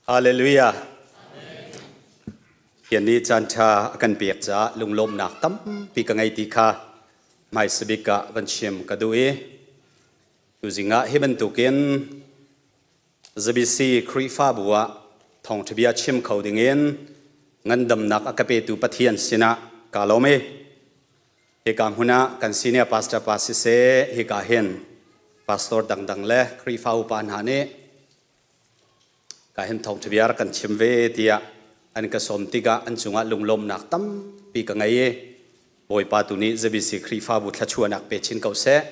Hallelujah. Pathian nih caanṭha a kan pek caah lunglawmhnak tampi ka ngei ti kha hmaisabik ah van chim ka duh i tuzing ah hi bantukin ZBC Khrihfabu ah thawngṭha bia chim kho dingin ngandamnak a ka petu Pathian sinah kaa lawm i hika hmun ah kan senior pastor pa siseh hika hin pastor dangdang le Khrihfa upa hna nih Ka hin thawngṭha bia rak kan chim ve tiah an ka sawm tikah an cungah lunglawmhnak tampi ka ngei i Bawipa tu nih ZBC Khrihfabu thluachuahnak pe chin ko seh.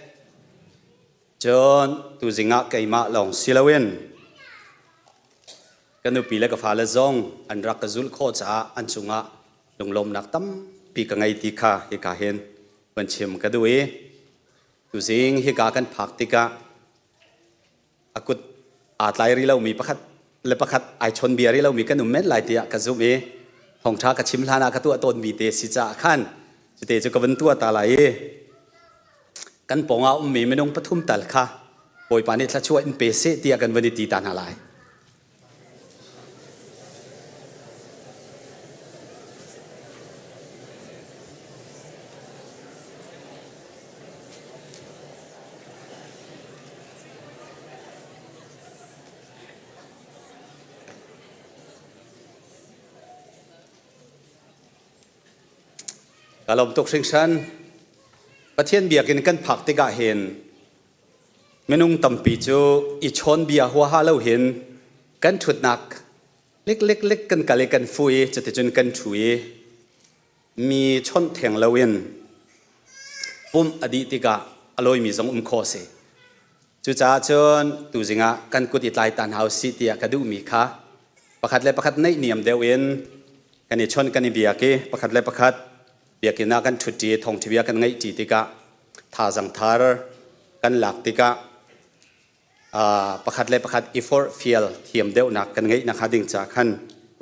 Cun tuzing ah keimah lawng si loin ka nupi le ka fale zong an rak ka zulh khawh caah an cungah lunglawmhnak tampi ka ngei ti kha hika hin van chim ka duh i tuzing hika kan phak tikah a kut aa tlai rih lomi pakhat le pakhat ai chawn bia rih lomi kan um men lai tiah ka zumh i thawngṭha ka chim hlan ah ka tuah tawnmi te si caah khan cute cu ka vun tuah ta lai i kan pawngah ummi minung pathum tal kha Bawipa nih thluachuah in pe seh tiah kan vun i ti ta hna lai. Ka lawm tuk hringhran. Pathian biakinn kan phak tikah hin Minung tampi cu i chawnbia huaha lo hin kan ṭhutnak lik lik kan kal i kan fu i cuticun kan ṭhu i mi chawnh theng loin pumh a dih tikah a lawimi zong um khawh a si. Cucaah cun tuzing ah kan kut i tlai ta hna usih tiah ka duhmi kha pakhat le pakhat naihniam deuh in kan i chawnh kan i biak i pakhat le pakhat biakinn ah kan ṭhutṭi thawngṭha bia kan ngaihṭi tikah thazang thar kan lak tikah pakhat le pakhat i forhfial thiam deuhnak kan ngeih nakhnga ding ca khan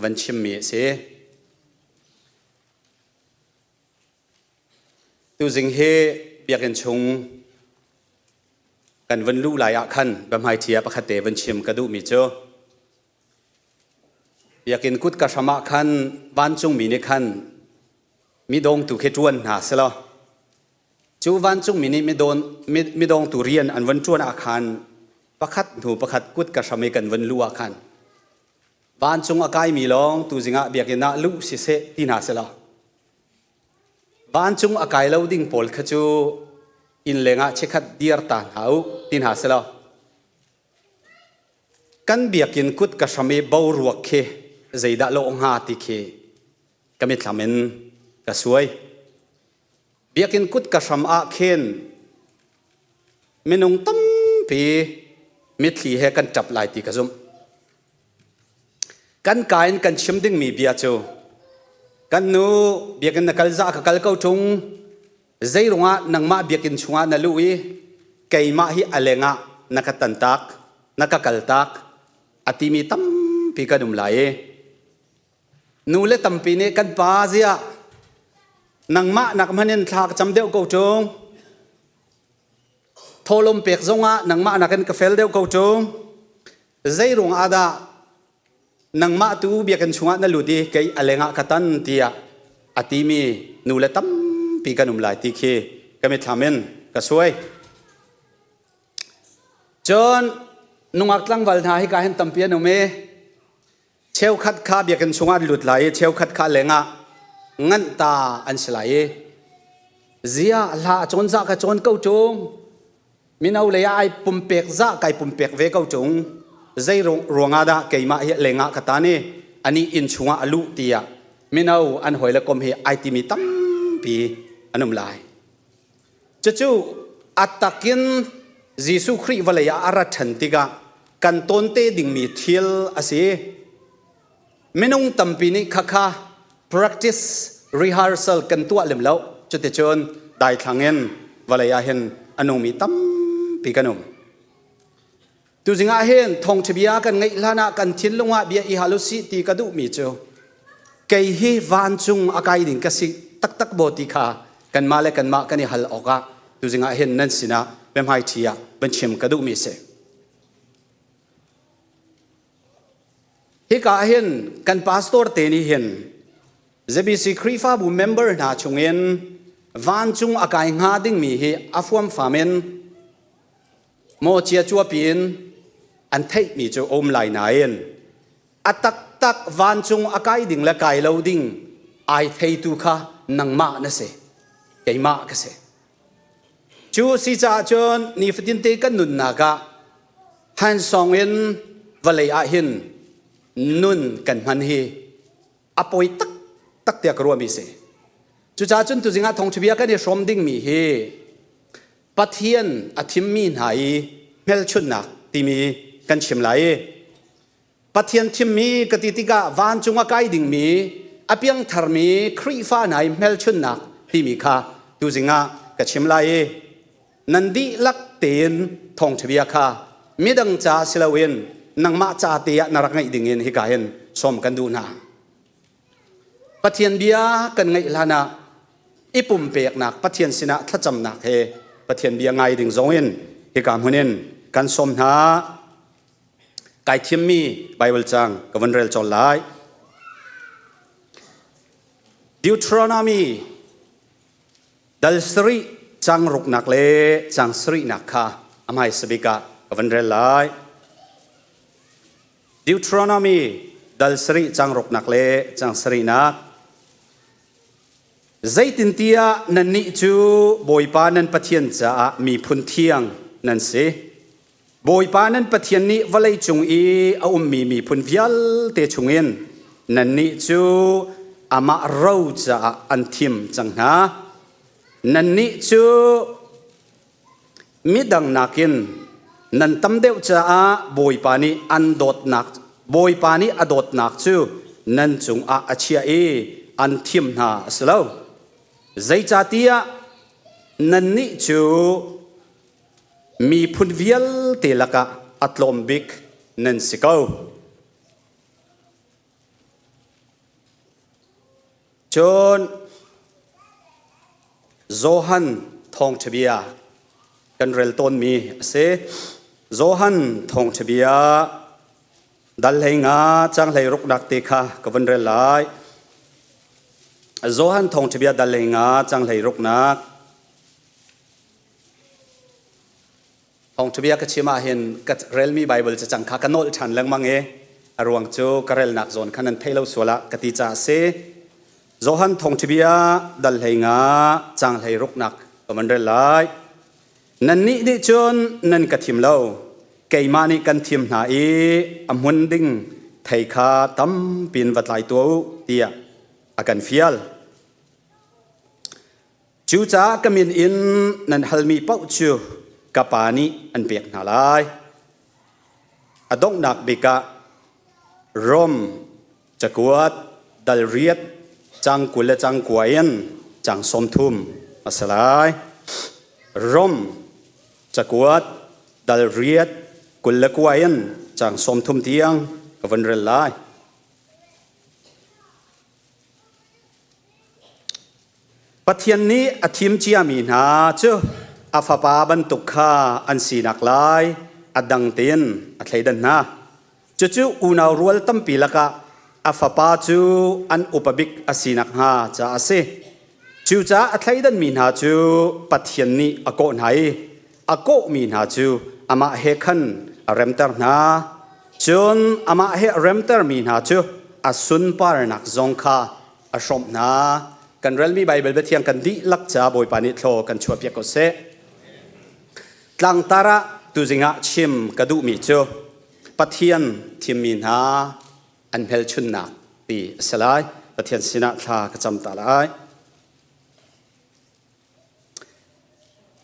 van chimmi a si. Tuzing hi biakinn chung kan van luh lai ah khan biahmaiṭhi ah pakhat te van chim ka duhmi cu Biakinn kutka hram ah khan vancungmi nih khan mi dawngtu khi ṭuan hna selaw cu vancungmi nih mi dawngtu rian an von ṭuan ah khan pakhat hnu pakhat kutka hram i kan von luh ah khan vancung a kaimi lawng tuzing ah biakinn ah luh siseh ti hna selaw vancung a kai lo ding pawl kha cu inn lengah chikkhat dir ta hna u ti hna selaw Kan biakinn kut ka hram i boruak khi zeidah lawh hnga ti khi ka mitthlam in ka suai. Biakinn kut ka hram ah khin minung tampi mitthli he kan ṭap lai ti ka zumh. Kan ka in kan chim dingmi bia cu kan nu biakinn na kal za ka kal ko ṭung Zeiruangah nangmah biakinn chungah na luh i keimah hi a lengah na ka tantak, na ka kaltak a timi tampi kan um lai i nu le tampi nih kan pa ziah nangmah nak hmanh in thla ka cam deuh ko ṭung thawhlawm pek zongah nangmah nakin ka fel deuh ko ṭung zeiruang ah dah nangmah tu biakinn chungah na lut i kei a lengah ka tan tiah a timi nu le tampi kan um lai ti khi ka mitthlam in ka suai. Cun nungak tlangval hna hi ka hin tampi an um i cheukhat kha biakinn chungah an lut lai i cheukhat kha lengah nganh ta an si lai i zia hla a cawn zah ka cawn ko ṭung Mino lei ah ai pumpek zah kai pumpek ve ko ṭung. Zei ruangah dah keimah hi lengah ka tan i anih inn chungah a luh tiah mino an hawi le kom hi ai timi tampi an um lai. Cucu a takin Jesuh Khrih vawlei ah a ra ṭhan tikah kan tawn te dingmi thil a si. Minung tampi nih khakha practice rehearsal kan tuah lem lo. Cuticun daithlang in vawlei ah hin a nungmi tampi kan um. Tuzing ah hin thawngṭha bia kan ngeih hlan ah kan thinlung ah bia i hal usih ti ka duhmi cu kei hi vancung a kai ding ka si taktak maw ti kha kanmah le kanmah kan i hal awkah tuzing ah hin nan sinah biahmaiṭhi ah van chim ka duhmi a si. Hika ah hin kan pastor te nih hin ZBC Khrihfabu member hna chungin vancung a kai hnga dingmi hi a fuamfam in maw cia cuapi in an theihmi cu a um lai nain a taktak vancung a kai ding le kai lo ding ai theitu kha nangmah na si, keimah ka si. Cu si caah cun nifatin te kan nunnak ah hansawng in vawlei ah hin nun kan hman hi a poi taktak tiah ka ruahmi si. Cucaah cun tuzing ah thawngṭhabia kan i hrawm dingmi hi Pathian a thimmi hna i hmelchunhnak timi kan chim lai i Pathian thimmi ka ti tikah vancung a kai dingmi a piangtharmi Khrihfa hna i hmelchunhnak timi kha tuzing ah ka chim lai i nan dihlak tein thawngṭhabia kha midang ca si loin nangmah ca te ah na rak ngaih dingin hika hin sawm kan duh hna. Pathian bia kan ngaih hlan ah i pumpeknak Pathian sinah thlacamnak he Pathian bia ngai ding zong in hika hmun in kan sawm hna. Kai thimmi Bible cang ka vun rel cawl lai. Deuteronomy dal sarih cang ruknak le cang sarihnak kha a hmaisa bik ah ka van rel lai. Deuteronomy dal sarih cang ruknak le cang sarihnak. Zeitintiah nannih cu Bawipa nan Pathian caah miphun thiang nan si. Bawipa nan Pathian nih vawlei cung i a ummi miphun vialte chungin nannih cu amah ro caah an thim cang hna. Nannih cu midang nakin nan tam deuh caah Bawipa nih an dawtnak Bawipa nih a dawtnak cu nan cungah a chiah i an thim hna a si lo. Zeicahtiah nannih cu miphun vialte lakah a tlawm bik nan si ko. Cun Johan thawngṭha bia kan rel tawnmi a si. Johan thawngṭha bia dal hlei nga cang hlei ruknak te kha ka vun rel lai. Johan thawngṭha bia dal hlei nga cang hlei ruknak. Thawngṭhabia ka chim ahhin ka relmi Baibal cacang kha ka nolh ṭhan lengmang i a ruang cu ka relnak zawn kha nan thei lo sual ah ka ti caah a si. Johan thawngṭhabia dal hlei nga caang hlei ruknak ka van rel lai. Nannih nih cun nan ka thim lo, keimah nih kan thim hna i a hmun ding thei kha tampi in va tlai tuah u tiah a kan fial. Cucaah ka min in nan halmi paoh cu ka Pa nih an pek hna lai. A donghnak bik ah Rom cakuat dal riat cang 20 le cang kua in cang 30 a si lai. Rom cakuat dal riat 29 in cang 30 tiang ka vun rel lai. Pathian nih a thim ciami hna cu a fapa bantuk kha an sinak lai a dang tein a thleidan hna. Cucu unau rual tampi lakah a fapa cu an upa bik a si nakhnga caah a si. Cucaah a thleidanmi hna cu Pathian nih a kawh hna i a kawhmi hna cu amah he khan a remter hna. Cun amah he a remtermi hna cu a sunparnak zong kha a hrawmh hna. Kan relmi Baibal biathiang kan dihlak ca Bawipa nih thlaw kan chuahpiak ko seh. Tlangtar ah tuzing ah chim ka duhmi cu Pathian thimmi hna an hmelchunnak ti a si lai. Pathian sinah thla ka cam ta lai.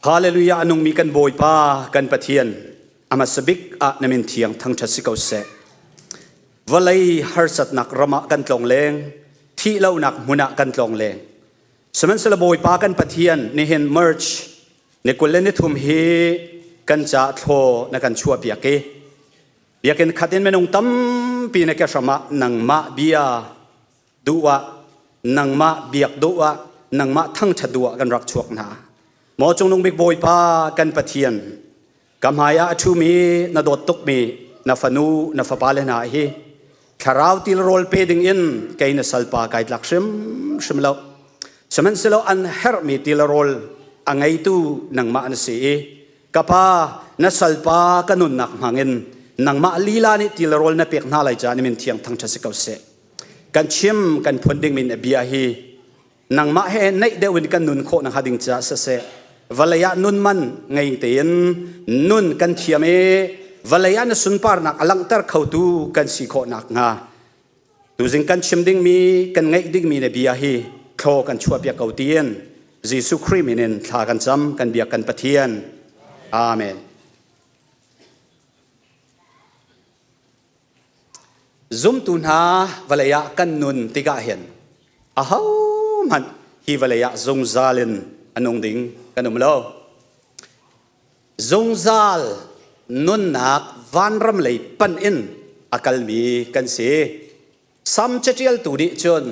Hallelujah a nungmi kan Bawipa kan Pathian a hmasa bik ah na min thiang thangṭhat si ko seh. Vawlei harsatnak ram ah kan tlong leng, thih lonak hmun ah kan tlong leng. Sihmanhsehlaw Bawipa kan Pathian nihin March ni 23 hi kan ca thlaw na kan chuahpiak i biakinn khat in minung tampi na ke hram ah nangmah bia duh ah nangmah biak duh ah nangmah thangṭhat duh ah kan rak chuak hna. Maw Cungnung Bik Bawipa kan Pathian, ka hmai ah a ṭhumi na dawt tukmi na fanu na fapale hna hi. Thlarau tilrawl pe ding in kei na salpa kai tlak hrimhrim lo. Sihmanhsehlaw an herhmi tilrawl a ngeitu nangmah na si i ka pa na salpa ka nunnak hmangin nangmah lila nih tilrawl na pek hna lai caah na min thiang thangṭhat si ko seh. Kan chim kan phun dingmi na bia hi nangmah he naih deuh in kan nun khawh nakhnga ding caah siseh vawlei ah nun man ngei tein nun kan thiam i vawlei ah na sunparnak a langhter khotu kan si khawh nakhnga tuzing kan chim dingmi kan ngaih dingmi na bia hi thlaw kan chuahpiak ko tiin Jesuh Khrih min in thla kan cam kan biak kan Pathian. Amen. Zumtu hna vawlei ah kan nun tikah hin ahohmanh hi vawlei ah zungzal in a nung ding kan um lo. Zungzal nunnak vanram lei panh in a kalmi kan si. Sam caṭialtu nih cun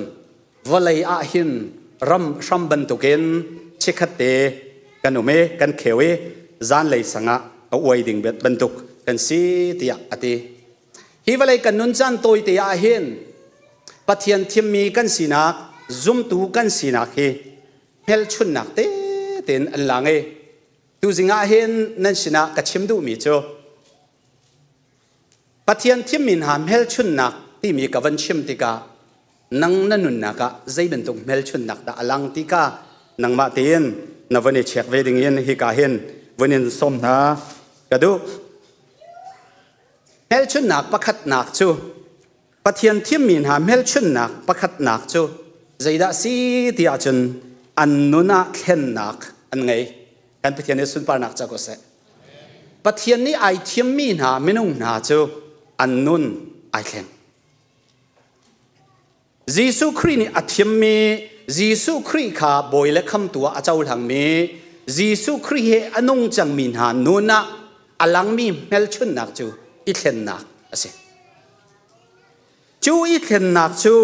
vawlei ah hin ram hram bantukin chikkhatte kan um i kan kheu i zanlei sangah a uai ding bantuk kan si tiah a ti. Hi vawlei kan nun caan tawite ah hin Pathian thimmi kan sinak, zumtu kan sinak hi hmelchunnak tete in an lang i tuzing ah hin nan sinah ka chim duhmi cu Pathian thimmi hna hmelchunhnak timi ka van chim tikah nang na nunnak ah zei bantuk hmelchunhnak dah a lang ti kha nangmah tein na van i check ve ding in hika hin vun in sawm hna ka duh. Hmelchunhnak pakhatnak cu Pathian thimmi hna hmelchunhnak pakhatnak cu zeidah si ti ahcun an nun ah thlennak an ngei. Kan Pathian nih sunparnak ca ko seh. Pathian nih ai thimmi hna minung hna cu an nun ai thleng. Jesuh Khrih nih a thimmi Jesuh Khrih kha bawi le khamtu ah a cohlangmi Jesuh Khrih he a nung cangmi hna nun ah a langmi hmelchunhnak cu i thlennak a si. Cu i thlennak cu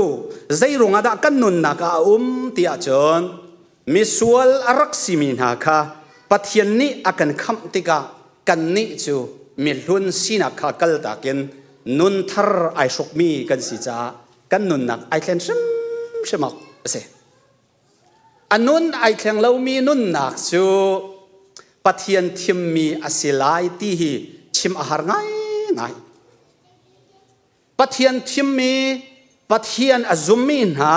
zei ruangah dah kan nunnak ah a um ti ahcun misual a rak simi hna kha Pathian nih a kan khamh tikah kannih cu mihlun sinak kha kaltak in nun thar ai hrukmi kan si caah kan nunnak ai thlen hrimhrim awk a si. A nun ai thleng lomi nunnak cu Pathian thimmi a si lai ti hi chim a har ngaingai. Pathian thimmi, Pathian a zummi hna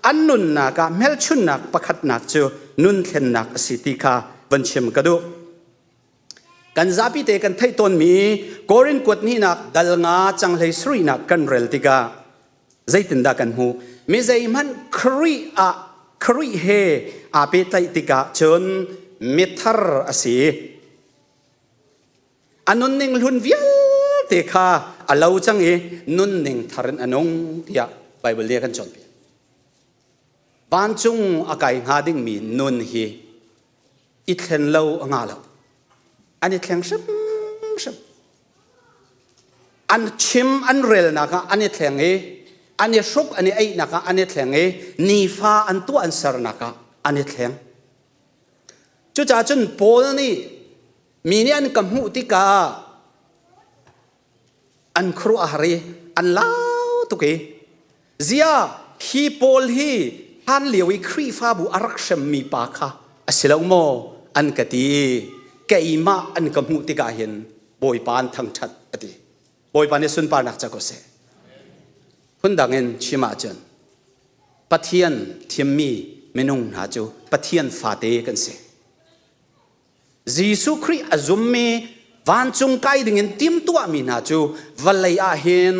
an nunnak ah hmelchunhnak pakhatnak cu nun thlennak a si ti kha van chim ka duh. Kan zapi te kan theih tawnmi Korin kuat hnihnak dal nga canghlei sarihnak kan rel tikah zeitindah kan hmuh? Mi zeihmanh Khrih ah Khrih he aa pehtlaih tikah cun mithar a si. A nunning hlun vialte kha a lo cang i nunning thar in a nung tiah Baibal nih a kan cawnpiak. Vancung a kai hnga dingmi nun hi i thlen lo a ngah lo. An i thleng hrimhrim. An chim an relnak ah an i thleng i an i hruk an i eihnak ah an i thleng i nifa an tuah an sernak ah an i thleng. Cucaah cun Paul nih Mi nih an ka hmuh tikah an khuaruah a har i an lau tuk i zia hi Paul hi hlan lio i Khrihfabu a rak hremmi pa kha a si lo maw an ka ti i keimah an ka hmuh tikah hin Bawipa an thangṭhat a ti. Bawipa nih sunparnak ca ko seh. Phundang in chim ahcun Pathian thimmi minung hna cu Pathian fate kan si. Jesuh Khrih a zummi vancung kai dingin timtuahmi hna cu vawlei ah hin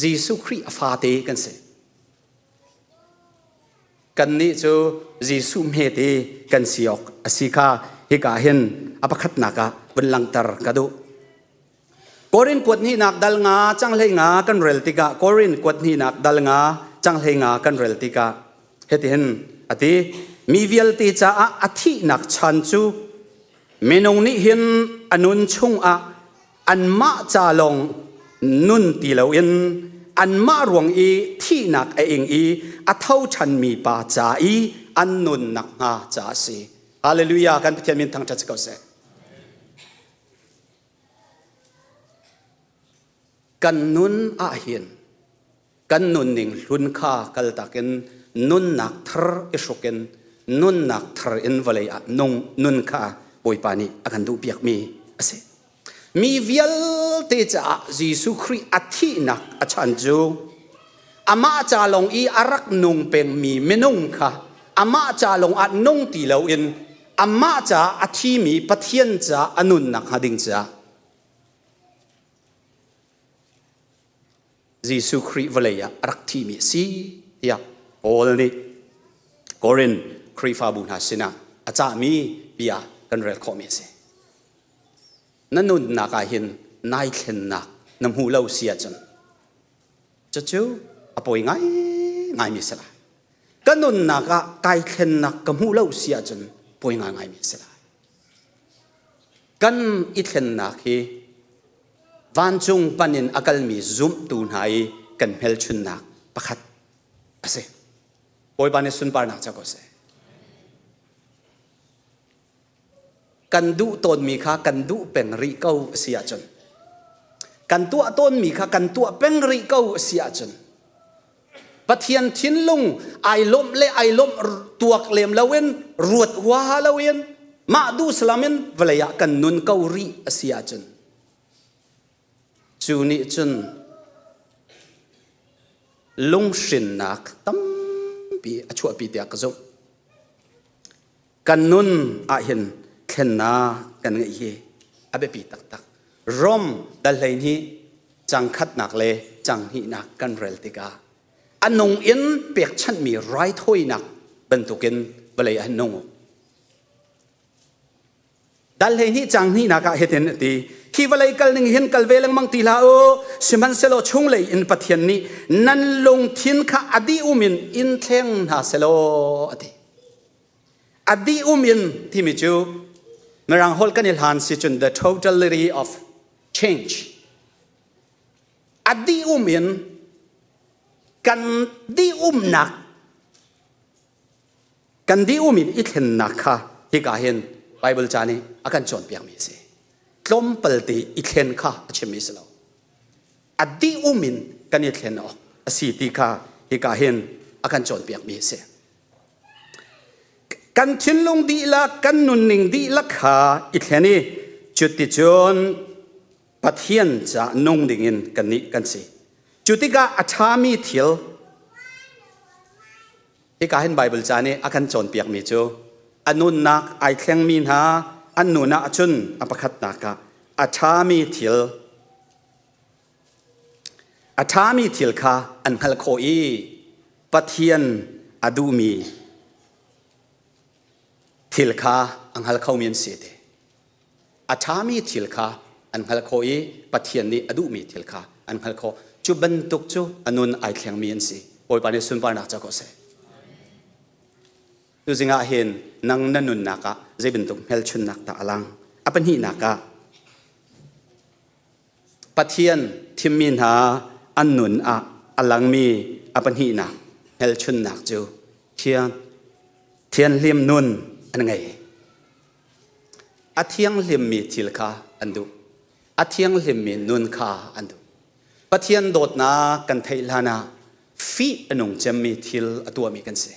Jesuh Khrih a fate kan si. Kannih cu Jesuh hmete kan si awk a si kha hika hin a pakhatnak ah vun langhter ka duh. Korin kuat hnihnak dal nga canghlei nga kan rel tikah Korin kuat hnihnak dal nga canghlei nga kan rel tikah hitihin a ti mi vialte caah a thihnak chan cu minung nih hin a nun chungah anmah ca lawng nun ti loin anmah ruang i thihnak a ing i a tho ṭhanmi pa ca i an nun nakhnga ca a si. Hallelujah kan Pathian min thangṭhat si ko seh. Kan nun ahhin Kan nunning hlun kha kaltak in nunnak thar i hruk in nunnak thar in vawlei ah nung nun kha Bawipa nih a kan duhpiakmi a si. Mi vialte caah Jesuh Khrih a thihnak a chan cu amah ca lawng i a rak nung pengmi minung kha amah ca lawng ah nung ti loin amah ca a thimi Pathian ca a nunnak hnga ding caah Jesuh Khrih vawlei ah a rak thimi a si tiah Paul nih Korin Khrihfabu hna sinah a cahmi bia kan rel khawhmi a si. Na nunnak ah hin nai thlennak na hmuh lo si ahcun cucu a pawi ngaingaimi a si lai. Ka nunnak ah kai thlennak ka hmuh lo si ahcun pawi ngaingaimi a si lai. Kan i thlennak hi vancung pan in a kalmi zumhtu hna i kan hmelchunnak pakhat a si. Bawipa nih sunparnak co ko seh. Kan duh tawnmi kha kan duh peng rih ko a si ahcun kan tuah tawnmi kha kan tuah peng rih ko a si ahcun Pathian thinlung ai lawmh le ai lawmh tuak lem loin ruat huaha loin mah duh salam in vawlei ah kan nun ko rih a si ahcun cu nih cun lunghrinnak tampi a chuahpi tiah ka zumh. Kan nun ahhin thlennak kan ngeih hi a biapi taktak. Rom dal 12 cang khatnak le cang hnihnak kan rel tikah a nung in pekchanhmi raithawinak bantukin vawlei ah nung u. Dal 12 cang hnihnak ah hitin a ti. Hi vawlei kal ning hin kal ve lengmang ti hlah u. Sihmanhsehlaw chunglei in Pathian nih nan lungthin kha a dih um in in thleng hna selaw a ti. A dih um in timi cu Mirang holh kan i hlan si cun the totality of change. A dih um in kan dih umnak kan dih um in i thlennak kha hika hin Bible ca nih a kan cawnpiakmi a si. Tlawmpal te i thlen kha a chimmi si lo. A dih um in kan i thlen awk a si ti kha hika hin a kan cawnpiakmi a si. Kan thinlung dihlak, kan nunning dihlak kha i thlen i cuticun Pathian ca nung dingin kannih kan si. Cu tikah a ṭhami thil hika hin Baibal ca nih a kan cawnpiakmi cu a nunnak ai thlengmi hna an nun ahcun a pakhatnak ah a ṭhami thil A ṭhami thil kha an hngalh khawh i Pathian a duhmi thil kha a hngal khomi an si ti. A ṭhami thil kha an hngalh khawh i Pathian nih a duhmi thil kha an hngalh khawh. Cu bantuk cu a nun ai thlengmi an si. Bawipa nih sunparnak co ko seh. Tuzing ah hin nang na nunnak ah zei bantuk hmelchunnak dah a lang? A pahnihnak ah Pathian thimmi hna an nun ah a langmi a pahnihnak hmelchunhnak cu thiang thianghlim nun an ngei. A thianghlimmi thil kha an duh. A thianghlimmi nun kha an duh. Pathian dawtnak kan theih hlan ah fih a nung cemmi thil a tuahmi kan si.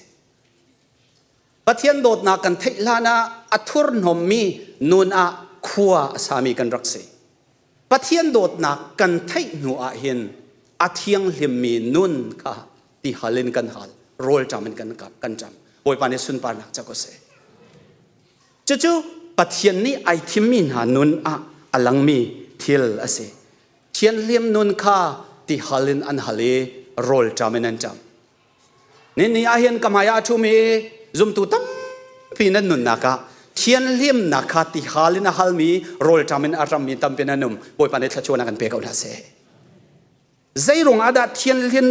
Pathian dawtnak kan theih hlan ah a thurhnawmmi nun ah khua a sami kan rak si. Pathian dawtnak kan theih hnu ah hin a thianghlimmi nun kha ti hal in kan hal, rawlṭam in kan kan ṭam. Bawipa nih sunparnak ca ko seh. Cucu Pathian nih ai thimmi hna nun ah a langmi thil a si. Thianghlim nun kha ti hal in an hal i rawlṭam in an ṭam. Ni ah hin ka hmai ah a ṭhumi zumtu tampi nan nunnak ah thianhlimnak kha tihal in a halmi rawlṭam in a rammi tampi nan um. Bawipa nih thluachuahnak kan pe ko hna seh. Zeiruang ah dah thianhlim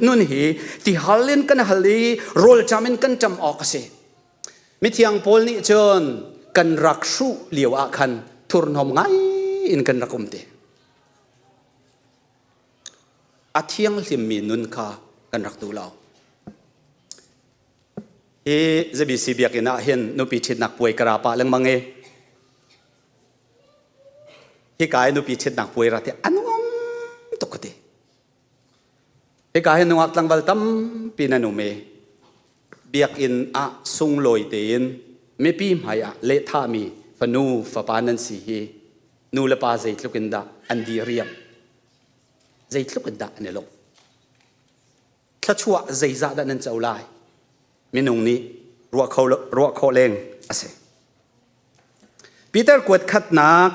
nun hi tihal in kan hal i rawlṭam in kan ṭam awk a si? Mithiang Paul nih cun kan rak hruh lio ah khan thurhnawm ngai in kan rak um te. A thianghlimmi nun kha kan rak duh lo. Hi ZBC biakinn ah hin nupi ṭhitnak puai ka ra pah lengmang i hika i nupi ṭhitnak puai ra ti a nuam tuk ka ti. Hika hin nungak tlangval tampi nan um i biakinn ah sunglawi tein mipi hmai ah lehthahmi fanu fapa nan si hi nu le pa zeitluk in dah an diriam zeitluk in dah an i lawmh thluachuah zeizah dah nan co lai minung nih ruah kho ruah khawh leng a si Peter kuat khatnak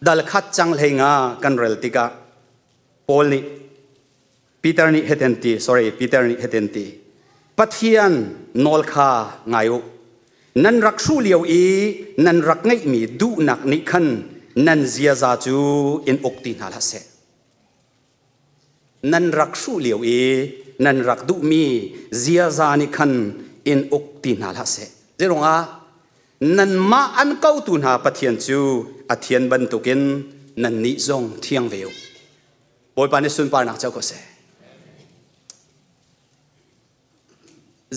dal khat cang hlei nga kan rel tikah Paul nih Peter nih heten ti sorry Peter nih heten ti Pathian nawl kha ngai u nan rak hruh lio i nan rak ngeihmi duhnak nih khan nan ziaza cu in uk ti hna hlah seh Nan rak hruh lio i nan rak duhmi ziaza nih khan in uk ti hna hlah seh. Zeiruangah nanmah an kotu hna Pathian cu a thian bantukin nannih zong thiang ve u. Bawipa nih sunparnak co ko seh.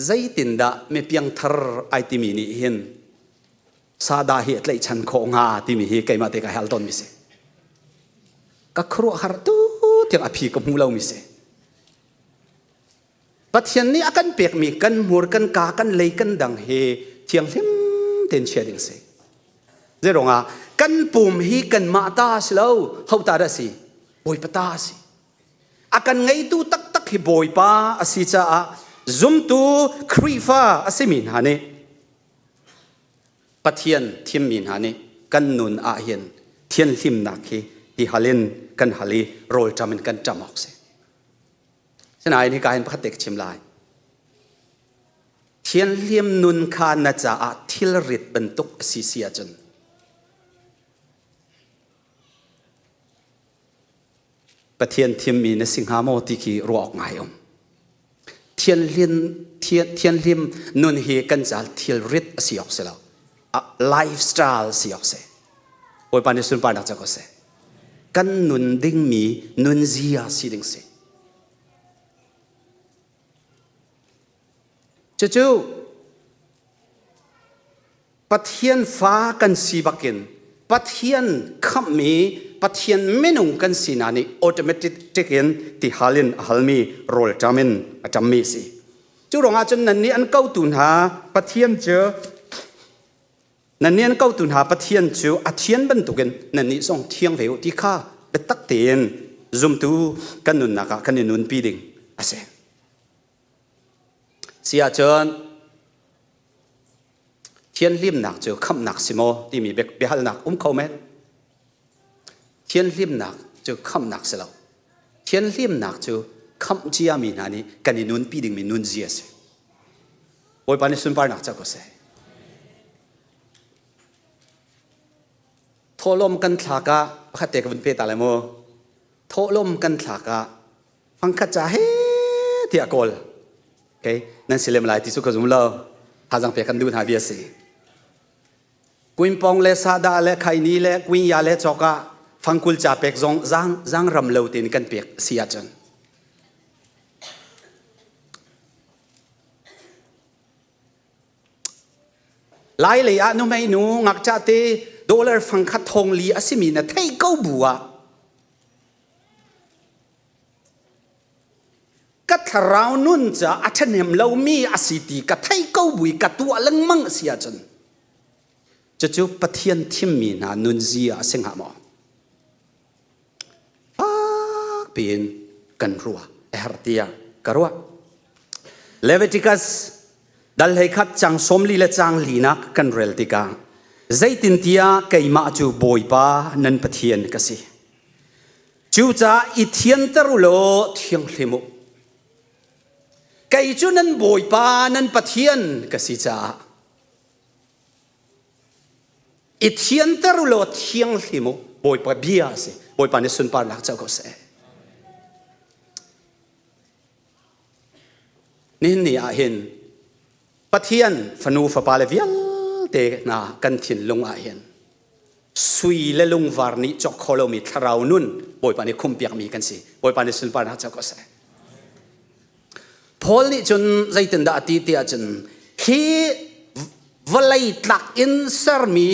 Zeitindah mi piangthar ai timi nih hin sada hi a tlaihchan khawh hnga timi hi keimah te ka hal tawnmi si. Ka khuaruahhar tu tiang a phi ka hmu lomi si. Pathian nih a kan pekmi kan hmur, kan ka, kan lei, kan dang hi thianghlim tein chia ding si. Zeiruangah kan pum hi kanmah ta si lo, ho ta dah si? Bawipa ta si. A kan ngeitu taktak hi Bawipa a si caah zumtu Khrihfa a simi hna nih Pathian thimmi hna nih kan nun ah hin thianhlimnak hi ti hal in kan hal i rawlṭam in kan ṭam awk si. Sinain hika hin pakhat te ka chim lai. Thianhlim nun kha na caah thilrit bantuk a si si ahcun Pathian thimmi na si hnga maw ti khi ruah awk ngai um. Thianhlim, thianhlim nun hi kan caah thilrit a si awk si lo. Lifestyle si awk si. Bawipa nih sunparnak ca ko seh. Kan nun dingmi nunzia si ding si. Cucu Pathian fa kan si bakin Pathian khamhmi Pathian minung kan sinak nih automatic in tihal in a halmi rawlṭam in a ṭammi a si. Cu ruangah cun nannih an kotu hna Pathian cu nannih an kotu hna Pathian cu a thian bantukin nannih zong thiang ve u ti kha biatak tein zumtu kan nunnak ah kan i nunpi ding a si. Si ahcun Thianhlimnak cu khamhnak si maw timi biahalnak um kho men. Thianhlimnak cu khamhnak si lo. Thianhlimnak cu khamh ciami hna nih kan i nunpi dingmi nunzia a si. Bawipa nih sunparnak co ko seh. Thawhlawm kan thlak ah pakhat te ka vun pe ta lai mu. Thawhlawm kan thlak ah fangkhat ca he tiah kawl okay nan si lem lai ti cu ka zum lo thazang pek kan duh hna bia si Kuinpong le sada le khaini le kuinya le chawka fangkul ca pek zong zang zang ram lo tin kan pek si ahcun Lai lei ah nuhmei nu ngakcha te dollar fangkhat thong li a simi na theih ko bu ah Ka thlarau nun ca a ṭhahnem lomi a si ti ka theih ko bui ka tuah lengmang a si ahcun cucu Pathian thimmi hna nunzia a si hnga maw? Fak piin kan ruah a herh tiah ka ruah. Leviticus dal hlei khat cang 40 le cang linak kan rel tikah zeitintiah keimah cu Bawipa nan Pathian ka si. Cucaah i thianter u law thianghlim u. Kei cu nan Bawipa nan Pathian ka si caah i thianter u law thianghlim u. Bawipa bia a si. Bawipa nih sunparnak co ko seh. Nihin ni ah hin Pathian fanu fapa le vialte hna kan thinlung ah hin sui le lungvar nih cawk kho lomi thlarau nun Bawipa nih khumpiakmi kan si. Bawipa nih sunparnak co ko seh. Paul nih cun zeitindah a ti ti ahcun hi vawlei tlak in sermi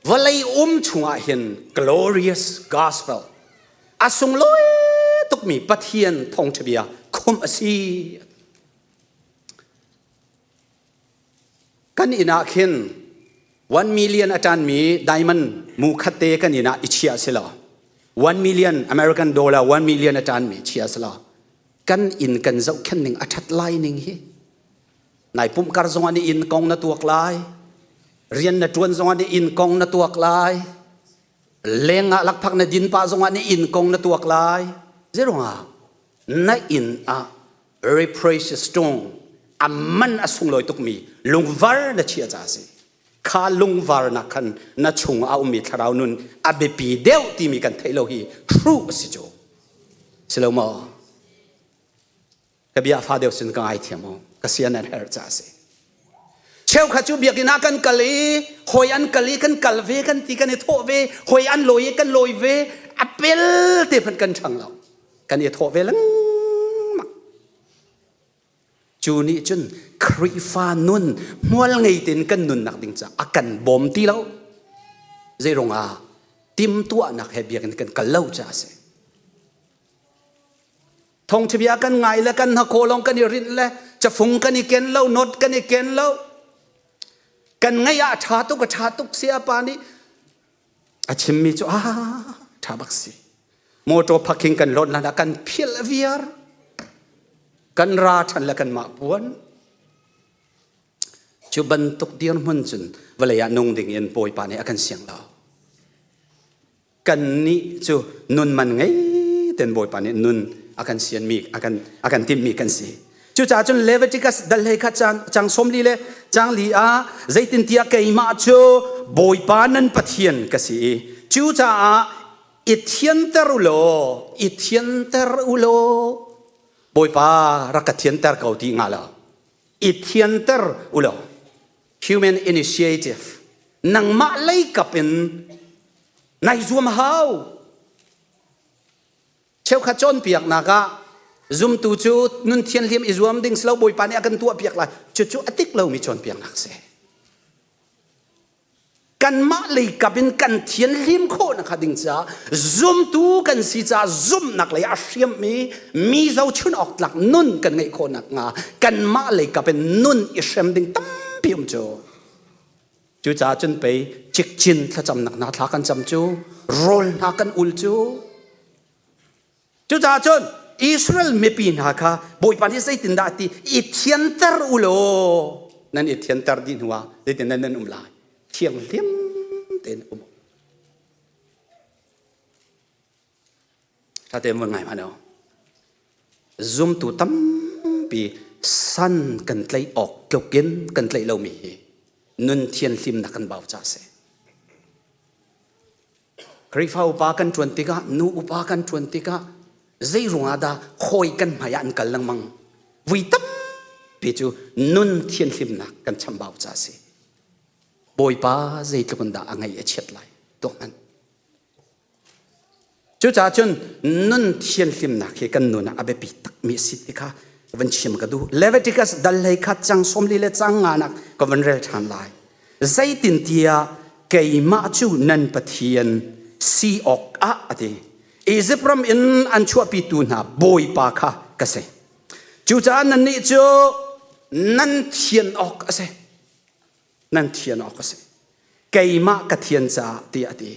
vawlei um chungah hin glorious gospel a sunglawi tukmi Pathian thawngṭha bia. Khumh a si. Kan inn ah khin 1 million a ṭanmi diamond mu khatte kan inn ah i chiah si law 1 million American dollar 1 million a ṭanmi chia si law kan inn kan zohkhenh ning a ṭhat lai ning hi nai pumh kar zong ah ni inn kong na tuak lai rian na ṭuan zong ah ni inn kong na tuak lai leng ah lakphak na din pah zong ah ni inn kong na tuak lai zeiruangah na inn ah very precious stone a man a sunglawi tukmi lungvar na chiah ca si kha lungvar nak khan na chung a ummi thlarau nun a biapi deuh timi kan theih lo hi hruh a si cu si lo maw ka bia fa deuh sin ka ngai thiam u ka sian an herh ca si cheukhat cu biakinn ah kan kal i hoi an kal i kan kal ve kan ti kan i thawh ve hoi an lawi i kan lawi ve a pel te hmanh kan ṭhang lo kan i thawh ve lengmang cu nih cun Khrihfa nun hmual ngei tein kan nunnak ding ca a kan bawm ti lo zei ah timtuahnak he biakinn kan kal lo ca a si Thawngṭhabia kan ngai le kan hnakhaw lawng kan i rinh le cafung kan i ken lo, note kan i ken lo. Kan ngaih ah ṭha tuk, a ṭha tuk saya pa nih a chimmi cu ah ṭha bak si. Motor parking kan lawt hlan ah kan philh viar. Kan ra ṭhan le kanmah puan. Cu bantuk dirhmun cun vawlei ah nung ding in Bawipa nih a kan siang lo. Kannih cu nun man ngei ten Bawipa nih nun a kan sianmi a kan a kan timhmi kan si. Cucaah cun Leviticus dal hlei khat cang cang sawmli le cang li ah zeitintiah keimah cu Bawipa nan Pathian ka si i cucaah i thianter u law i thianter u law Bawipa rak ka thianter ko ti nga lo i thianter u law human initiative nangmah leikap in nai zuam hau cheukhat cawnpiaknak ah zumtu cu nun thianhlim i zuam ding silo bawipa nih a kan tuah piak lai cucu a tik lomi cawnpiaknak si kanmah leikap in kan thianhlim khawh nak ding caah zumtu kan si caah zumhnak lei a hriammi mi zohchun awk tlak nun kan ngeih khawh nak hnga kanmah leikap in nun i hrem ding tampi um cu Cucaah cun pei cikcin thlacamnak hna thla kan cam cu rawl hna kan ul cu. Cucaah cun Israel mipi hna kha Bawipa nih zeitindah a ti i thianter u law nan i thianter dih hnuah zeitindah nan um lai thianghlim tein um. Ṭha tein vun ngai hmanh u. Zumtu tampi san kan tlaih awk tluk in kan tlaih lomi hi nun thianhlimnak kan bau ca a si. Khrihfa upa kan ṭuan tikah, nu upa kan ṭuan tikah zei ruangah dah hawi kan hmai ah an kal lengmang? Vui tampi cu nun thianhlimnak kan chambau ca a si. Bawipa zeitluk in dah a ngaih a chiat lai tuak hmanh. Cucaah cun nun thianhlimnak hi kan nun ah a biapi takmi a si ti kha van chim ka duh. Leviticus dal hlei khat cang sawmli le cang nga nak ka van rel ṭhan lai. Zeitintiah keimah cu nan Pathian si awk ah a ti. Izipt ram in an chuahpitu hna Bawipa kha ka si. Cucaah nannih cu nan thian awk a si. Nan thian awk a si. Keimah ka thian caah tiah a ti.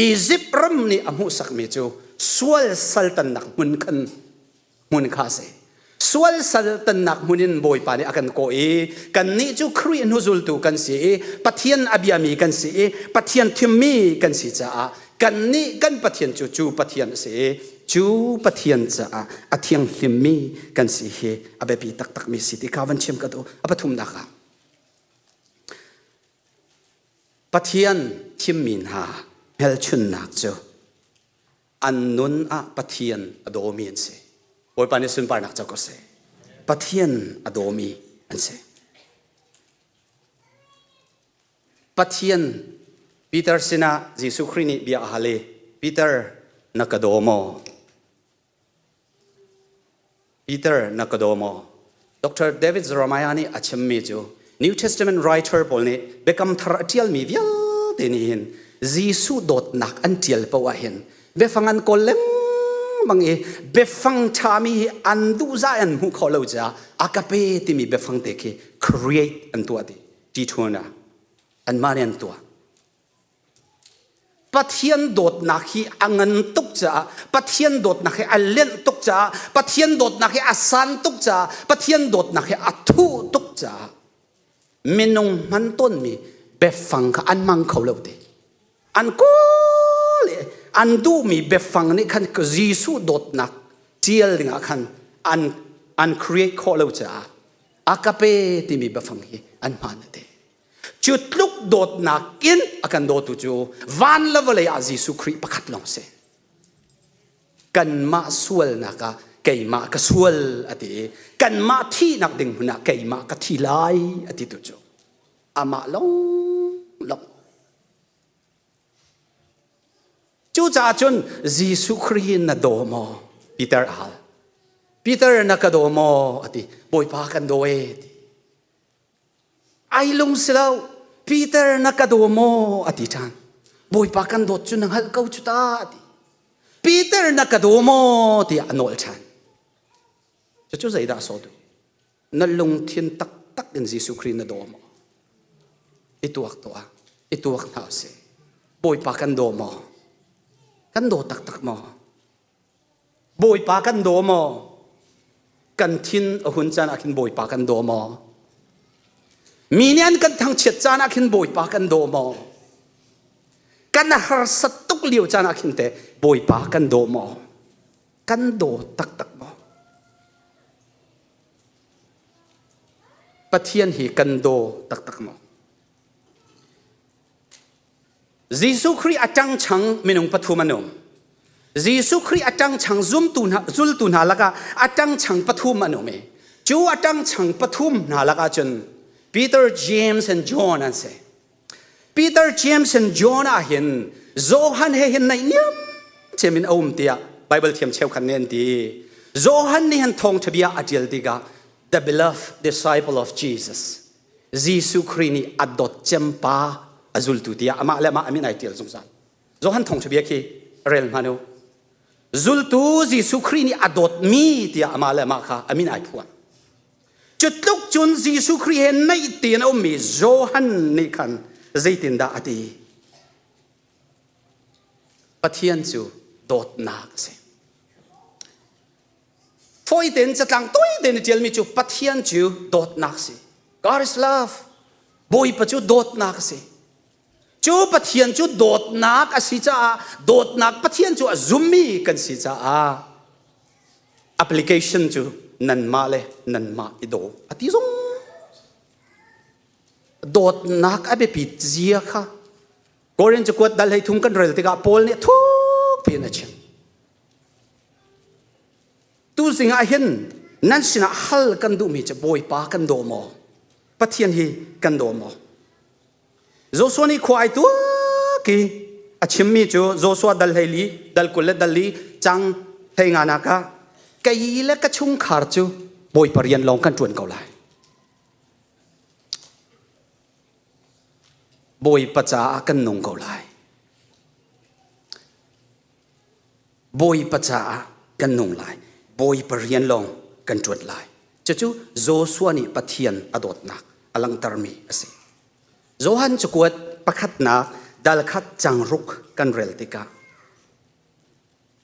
Izipt ram nih a hmuhsakmi cu sual saltannak hmun khan hmun kha a si. Sual saltannak hmun in Bawipa nih a kan kawh i kannih cu Khrih hnuzultu kan si i Pathian a biami kan si i Pathian thimmi kan si caah kannih kan Pathian cu cu Pathian a si i cu Pathian caah a thianghlimmi kan si hi a biapi taktakmi si ti kha van chim ka duh. A pathumnak ah Pathian thimmi hna hmelchunnak cu an nun ah Pathian a dawmi an si. Bawipa nih sunparnak co ko seh. Pathian a dawmi an si. Pathian Peter sinah Jesuh Khrih nih bia a hal i Peter na ka daw maw? Peter na ka daw maw? Dr. David Jeremiah nih a chimmi cu New Testament writer pawl nih biakam thar a ṭialmi vialte nih hin Jesuh dawtnak an ṭial paoh ah hin biafang an kawl lengmang. lengmang i biafang ṭhami hi an duh zah an hmuh khawh lo caah agape timi biafang te khi create an tuah ti ti ṭhuna anmah nih an tuah. Pathian dawtnak hi a ngan tuk caah, Pathian dawtnak hi a lianh tuk caah, Pathian dawtnak hi a san tuk caah, Pathian dawtnak hi a thuh tuk caah minung hman tawnmi biafang kha an hmang kho lo ti. An kawl i an duhmi biafang nih khan Jesuh dawtnak ṭial dingah khan an create khawh lo caah agape timi biafang hi an hman a ti. Cu tluk dawtnak in a kan dawtu cu van le vawlei ah Jesuh Khrih pakhat lawng si. Kanmah sualnak ah keimah ka sual a ti i kanmah thihnak ding hmun ah keimah ka thi lai a ti tu cu amah lawng lawng. Cucaah cun Jesuh Khrih na daw maw? Peter a hal. Peter na ka daw maw? a ti. Bawipa kan daw e ti. Ai lung si lo. Peter na ka daw maw? A ti ṭhan. Bawipa kan dawt cu na hngalh ko cu ta a ti. Peter na ka daw maw? tiah a nawl ṭhan. Cucu zeidah a sawh duh? Na lungthin taktak in Jesuh Khrih na daw maw? I tuak tuah. I tuak hna usih. Bawipa kan daw maw? Kan daw taktak maw? Bawipa kan daw maw? Kan thin a hun caan ah khin Bawipa kan daw maw? Mi nih an kan thangchiat caan ah khin Bawipa kan daw maw? Kan harsat tuk lio caan ah khin teh Bawipa kan daw maw? Kan daw taktak maw? Pathian hi kan daw taktak maw? Jesuh Khrih a ṭangchang minung pathum an um. Jesuh Khrih a ṭangchang zumtu hna, zultu hna lakah a ṭangchang pathum an um i cu a ṭangchang pathum hna lakah cun Peter, James and John an si. Peter, James and John ah hin Johan he hin naihniam cem in a um tiah Bible thiam cheukhat nih an ti. Johan nih hin thawngṭha bia a ṭial tikah the beloved disciple of Jesus Jesuh Khrih nih a dawt cem pa a zultu tiah amah le amah a min ai ṭial zungzal. Johan thawngṭha bia khi rel hmanh u. Zultu Jesuh Khrih nih a dawtmi tiah amah le amah kha a min ai phuah. Cu tluk cun Jesuh Khrih he naih tein a ummi Johan nih khan zeitindah a ti? Pathian cu dawtnak a si. Fawi tein catlang tawi tein a ṭialmi cu Pathian cu dawtnak si. God is love. Bawipa cu dawtnak a si. Cu Pathian cu dawtnak a si caah dawtnak Pathian cu a zummi kan si caah application cu nanmah le nanmah i daw a ti zong. Dawtnak a biapit zia kha Korin cakuat dal 13 kan rel tikah Paul nih thuk piin a chim. Tuzing ah hin nan sinah hal kan duhmi cu Bawipa kan daw maw? Pathian hi kan daw maw? Joshua nih khua ai tuak i a chimmi cu Joshua dal 14 dal 20 le dal li cang 15 nak ah kei le ka chungkhar cu Bawipa rian lawng kan ṭuan ko lai. Bawipa caah kan nung ko lai. Bawipa caah kan nung lai. Bawipa rian lawng kan ṭuan lai. Cucu Joshua nih Pathian a dawtnak a langhtermi a si. Johan cakuat pakhatnak dal khat cang ruk kan rel tikah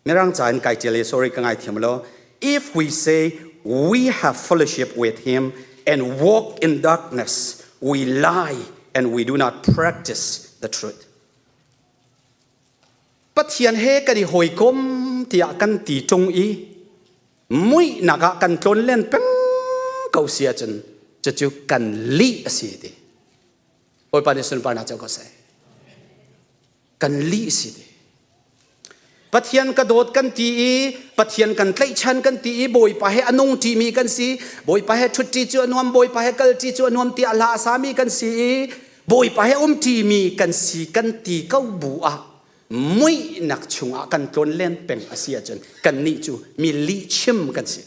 Mirang ca in kai ṭial i sorry ka ngaithiam lo. If we say we have fellowship with him and walk in darkness, we lie and we do not practice the truth. Pathian he kan i hawikom tiah kan ti ṭung i muihnak ah kan tlawn len peng ko si ahcun cucu kan lih a si ti. Bawipa nih sunparnak co ko seh. Kan lih si ti. Pathian ka dawt kan ti i Pathian kan tlaihchan kan ti i Bawipa he a nung ṭimi kan si Bawipa he ṭhutṭi cu a nuam Bawipa he kalṭi cu a nuam tiah hla a sami kan si i Bawipa he umṭimi kan si kan ti ko bu ah muihnak chungah kan tlawn len peng a si ahcun kannih cu mi lihchim kan si.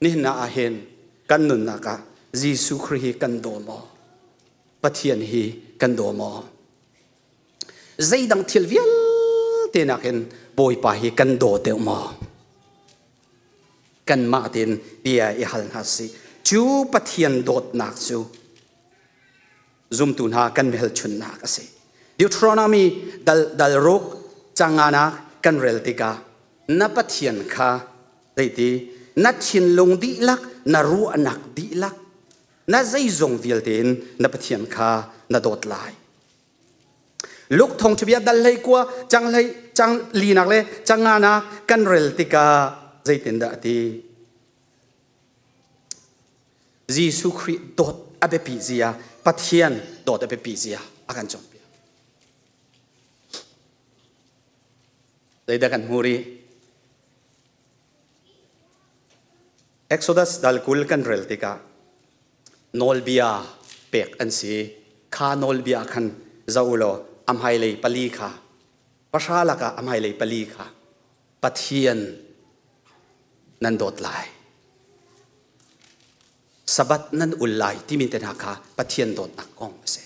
Nihin ah hin kan nunnak ah Jesuh Khrih hi kan daw maw? Pathian hi kan daw maw? Zeidang thil vialte nakin Bawipa hi kan daw deuh maw? Kanmah tein bia i hal hna sih. Cu Pathian dawtnak cu zumtu hna kan hmelchunhnak a si. Deuteronomy dal, dal ruk canganak kan rel tikah na Pathian kha zeiti na thinlung dihlak na ruahnak dihlak na zeizong vialte in na Pathian kha na dawt lai. Luke thawngṭhabia dal hlei kua cang hlei cang linak le cang nganak kan rel tikah zeitindah a ti? Jesuh Khrih dawt a biapi zia, Pathian dawt a biapi zia a kan cawnpiak. Zeidah kan hmu rih? Exodus dal 20 kan rel tikah nawlbia pek an si. Kha nawlbia khan zoh u law a hmailei pali kha pahra lakah a hmailei pali kha Pathian nan dawt lai. Sabbath nan ul lai timi te hna kha Pathian dawtnak kong a si.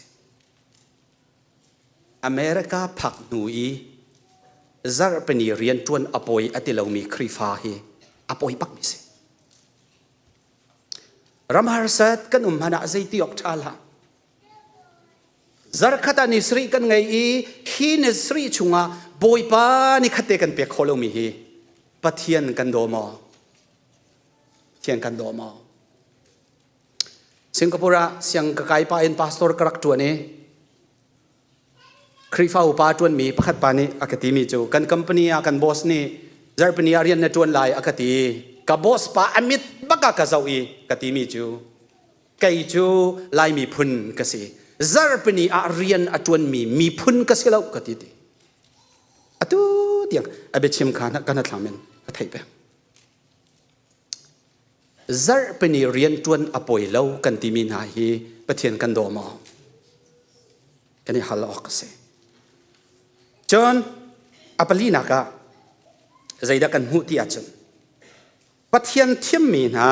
America phak hnu i zarhpini rianṭuan a pawi a ti lomi Khrihfa hi a pawi bakmi si. Ram harsat kan um hmanh ah zeiti awk ṭha hlah. Zarkhat ah ni sarih kan ngei i hi ni sarih chungah Bawipa ni khatte kan pek khawh lomi hi Pathian kan daw maw? Pathian kan daw maw? Singapore ah siang ka kai pa in pastor ka rak ṭuan i Khrihfa upa ṭuanmi pakhat pa nih a ka timi cu kan company ah kan boss nih zarhpini ah rian na ṭuan lai a ka ti. Ka boss pa a mit bak ah ka zoh i ka timi cu kei cu Lai miphun ka si. Zarhpini ah rian a ṭuanmi miphun ka si lo ka ti ti. Atu tiang a biachim kha ka hnathlam in ka theih peng. Zarhpini rianṭuan a poi lo kan timi hna hi Pathian kan daw maw? Kan i hal awk a si. Cun a palinak ah zeidah kan hmuh ti ahcun Pathian thimmi hna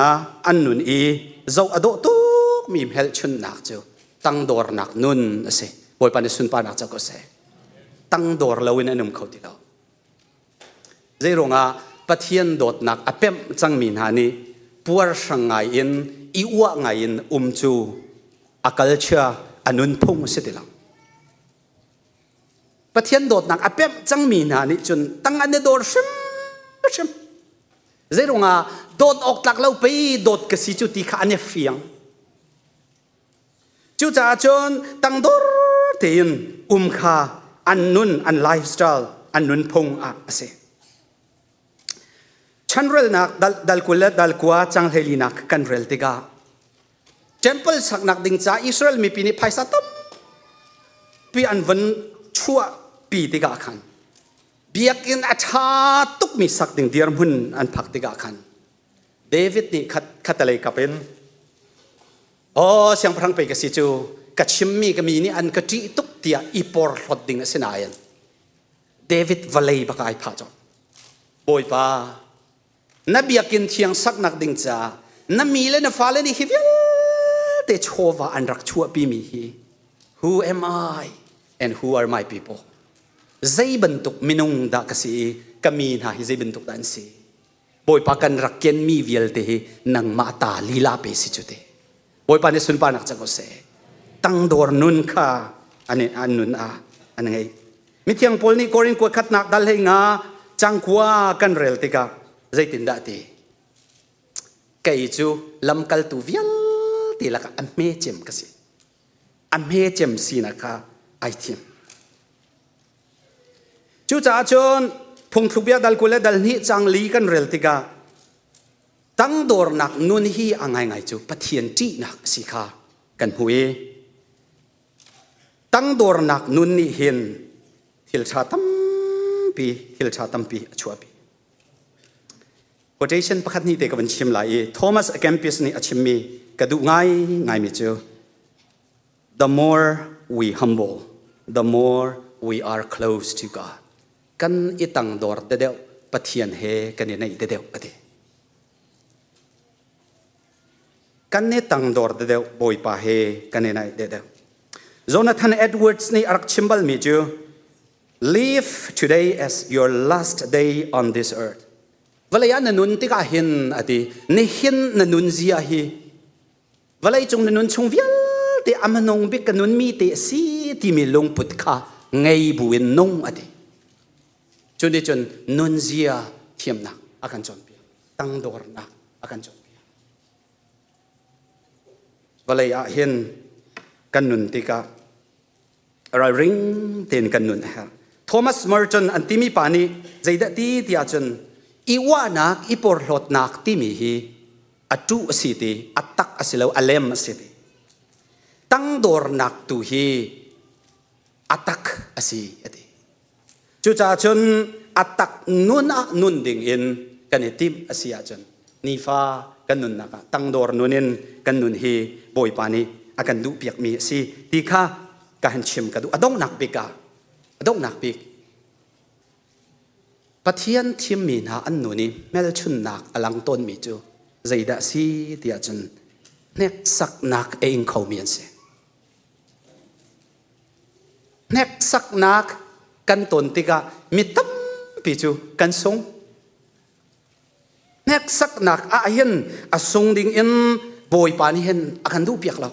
an nun i zoh a dawh tukmi hmelchunhnak cu tangdornak nun a si. Bawipa nih sunparnak co ko seh. Tangdor loin an um kho ti lo. Zeiruangah Pathian dawtnak a pemh cangmi hna nih puarhrang ngai in i uah ngai in um cu a culture a nunphung a si ti lo. Pathian dawtnak a pemh cangmi hna nih cun tang an i dawr hrimhrim. Zeiruangah dawt awk tlak lo pei dawt ka si cu ti kha an i fiang. Cucaah cun tangdor tein um kha an nun, an lifestyle, an nunphung ah a si. Chanrelnak dal, dal 20 le dal 9 cang hleilinak kan rel tikah temple saknak ding ca Israel mipi nih phaisa tampi an van chuahpi tikah khan biakinn a ṭha tukmi sak ding dirhmun an phak tikah khan David nih khat khatalei kap in Aw siangpahrang pei ka si cu ka chimmi ka mi nih an ka ṭih tuk tiah i porhlawt ding a si nain David vawlei bak ai phah cawk. Bawipa, na biakinn thiang saknak ding caah na mi le na fale nih hi vialte chawva an rak chuahpimi hi who am I and who are my people? Zei bantuk minung dah ka si i ka mi hna hi zei bantuk dah an si? Bawipa kan rak kenmi vialte hi nangmah ta lila pe si cu te. Bawipa nih sunparnak cang ko seh. Tangdor nun kha an, an nun ah an ngei. Mithiang Paul nih Korin kua khatnak dal hlei nga cangkua kan rel tikah zeitindah ti? Kei cu lamkaltu vialte lakah a hme cem ka si. A hme cem sinak kha ai thim. Cucaah cun phungthlukbia dal 22 caang li kan rel tikah tangdornak nun hi a ngaingai cu Pathian ṭihnak a si kha kan hmu i tangdornak nun nih hin thil ṭha tampi thil ṭha tampi a chuahpi. Quotation pakhat hnih te ka van chim lai i Thomas A Kempis nih a chimmi ka duh ngai ngaimi cu The more we humble, the more we are close to God. Kan i tangdor te deuh, Pathian he kan i naih te deuh a ti. Kan i tangdor te deuh, Bawipa he kan i naih te deuh. Jonathan Edwards nih a rak chim balmi cu. Live today as your last day on this earth. Vawlei ah na nun tikah hin a ti, nihin na nun zia hi vawlei cung na nun chung vialte a hmanung bik ka nunmi te a si timi lungput kha ngei buin nung a ti. Cu nih cun nunzia thiamnak a kan cawnpiak, tangdornak a kan cawnpiak. Vawlei ah hin kan nun tikah ralring tein kan nun a herh. Thomas Merton an timi pa nih zeidah ti tiah cun i uahnak, i porhlawtnak timi hi a ṭuh a si ti, a tak a si lo, a lem a si ti. Tangdornak tu hi a tak a si a ti. Cucaah cun a tak nun ah nun ding in kan i timh a si ahcun nifa kan nunnak ah tangdor nun in kan nun hi Bawipa nih a kan duhpiakmi a si ti kha ka han chim ka duh. A donghnak bik ah a donghnak bik Pathian thimmi hna an nun i hmelchunnak a lang tawnmi cu zeidah a si ti ahcun hneksaknak a ing khomi an si. Hneksaknak kan ton tikah mi tampi cu kan sung. Hneksaknak ah hin a sung ding in Bawipa nih hin a kan duhpiak lo.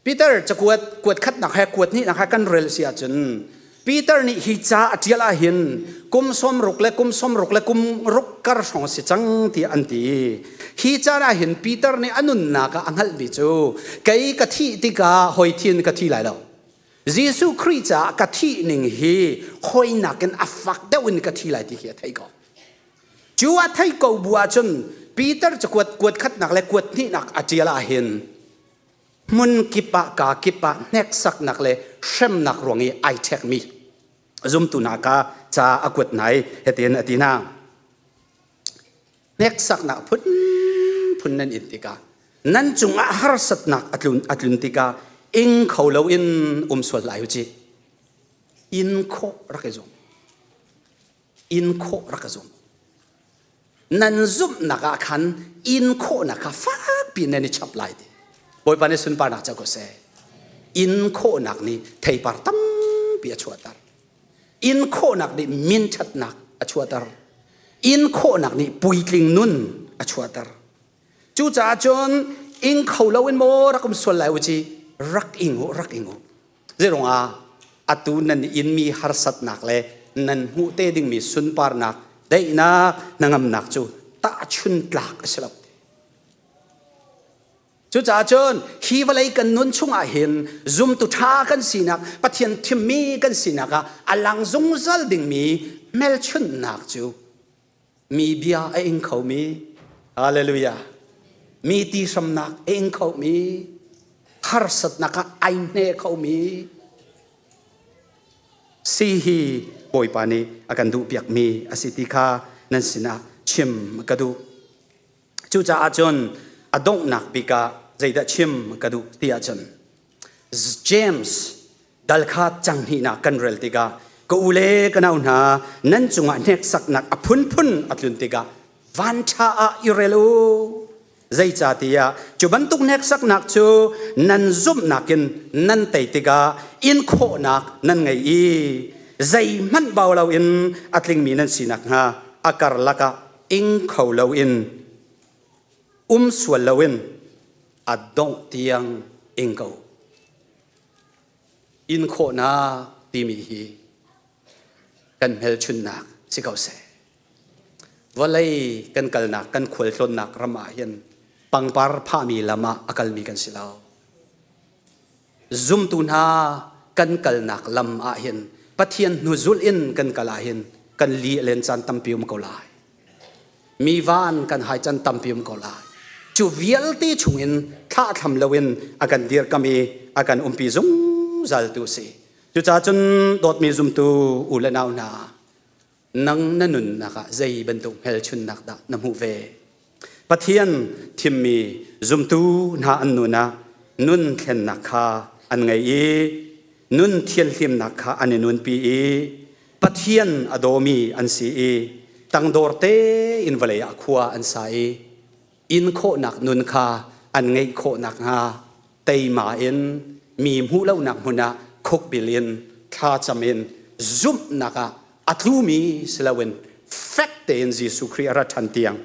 Peter cakuat kuat khatnak he kuat hnihnak he kan rel si ahcun Peter nih hi ca a ṭial ahhin kum 60 le kum 60 le kum ruk kar hrawng a si cang tiah an ti. Hi caan ahhin Peter nih a nunnak ah a hngalhmi cu kei ka thih tikah hawi thi in ka thi lai lo. Jesuh Khrih caah ka thih ning hi hawi nakin a fak deuh in ka thi lai ti khi a theih ko. Cu a theih ko bu ahcun Peter cakuat kuat khatnak le kuat hnihnak a ṭial ahhin hmun kip ah kaa kip ah hneksaknak le hremnak ruang i ai ṭhekmi zumtu hna kha ca a kuat hna i hitin a ti hna. Hneksaknak phunphun nan in tikah nan cungah harsatnak a tlun, a tlun tikah ing kho loin um sual lai u ci. In khawh rak i zuam. In khawh rak i zuam. Nan zumhnak ah khan in khawhnak kha fakpi nan i chap lai ti. Bawipa nih sunparnak co ko seh. In khawhnak nih theipar tampi a chuahter. In khawhnak nih min ṭhatnak a chuahter. In khawhnak nih puitling nun a chuahter. Cucaah cun ing kho loin maw rak um sual lai u ci rak ing u rak ing u. Zeiruangah atu nan inmi harsatnak le nan hmuh te dingmi sunparnak, daihnak, hnangamnak cu tahchun tlak a si lo. Cucaah cun hi vawlei kan nun chungah hin zumtu ṭha kan sinak, Pathian thimmi kan sinak ah a lang zungzal dingmi hmelchunhnak cu mi bia a ing khomi hallelujah mi ti hramnak a ing khomi harsatnak ah ai hne khomi si hi Bawipa nih a kan duhpiakmi a si ti kha nan sinah chim ka duh. Cucaah cun a donghnak bik ah zeidah chim ka duh ti ahcun James Dal kha cang hnihnak kan rel tikah ka u le ka nau hna nan cungah hneksaknak a phunphun a tlun tikah vanṭha ah i rel u. Zeicahtiah cu bantuk hneksaknak cu nan zumhnak in nan tei tikah in khawhnak nan ngei i zeihmanh bau loin a tlingmi nan si nakhnga a karlak ah ing kho loin um sual loin a dongh tiang ing ko. In khawhnak timi hi kan hmelchunnak si ko seh. Vawlei kan kalnak, kan khualtlawnnak ram ah hin pangpar phahmi lam ah a kalmi kan si lo. Zumtu hna kan kalnak lam ah hin Pathian hnuzulh in kan kal ah hin kan li a len caan tampi um ko lai. Mi van kan hai can tampi um ko lai. Cu vialte chungin thlahthlam loin a kan dirkam i a kan umpi zungzal tu si. Cucaah cun dawtmi zumtu u le nau hna, nang na nunnak ah zei bantuk hmelchunnak dah na hmuh ve? Pathian thimmi zumtu hna an nun ah nun thlennak kha an ngei i nun thianhlimnak kha an i nunpi i Pathian a dawmi an si i tangdor tein vawlei ah khua an sa i inn khawhnak nun kha an ngeih khawh nakhnga teima in mi hmuh lonak hmun ah khukbil in. Thlacam in zumhnak ah a tlumi si loin fek tein Jesuh Khrih a ra ṭhan tiang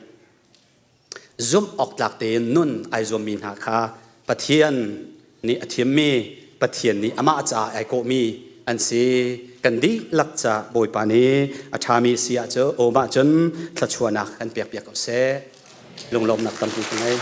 zumh awk tlak tein nun ai zuammi hna kha Pathian nih a thimmi, Pathian nih amah caah ai kawhmi an si. Kan dihlak ca Bawipa nih a ṭhami si ah cu um ahcun thluachuahnak kan pekpiak ko seh. Lunglawmhnak tampi ka ngei.